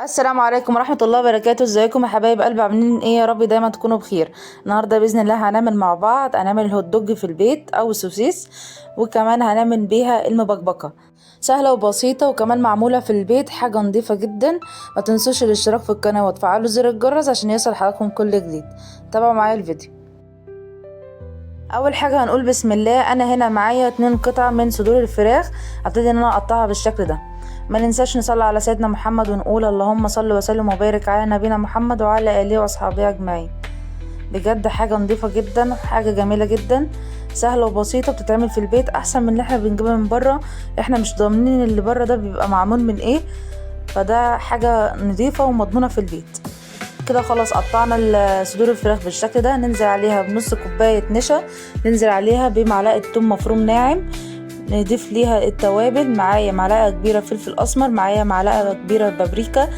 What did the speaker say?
السلام عليكم ورحمة الله وبركاته. ازيكم يا حبايب قلب؟ عاملين ايه؟ يا رب دايما تكونوا بخير. النهارده باذن الله هنعمل مع بعض، هنعمل الهوت دوج في البيت او السوسيس، وكمان هنعمل بيها المبكبكة. سهلة وبسيطة وكمان معمولة في البيت، حاجة نظيفة جدا. ما تنسوش الاشتراك في القناة وتفعلوا زر الجرس عشان يصل حضراتكم كل جديد. تابعوا معايا الفيديو. اول حاجة هنقول بسم الله. انا هنا معايا 2 قطع من صدور الفراخ، هبتدي ان انا اقطعها بالشكل ده. ما ننساش نصلي على سيدنا محمد ونقول اللهم صل وسلم وبارك على نبينا محمد وعلى اله واصحابه اجمعين. بجد حاجة نظيفة جدا وحاجه جميلة جدا، سهلة وبسيطة، بتتعمل في البيت احسن من اللي احنا بنجيبها من بره. احنا مش ضامنين اللي بره ده بيبقى معمول من ايه، فده حاجة نظيفة ومضمونه في البيت. كده خلاص قطعنا صدور الفراخ بالشكل ده. ننزل عليها بنص كوباية نشا، ننزل عليها بمعلقه ثوم مفروم ناعم، نضيف ليها التوابل. معايا معلقه كبيرة فلفل اسمر، معايا معلقه كبيرة بابريكا،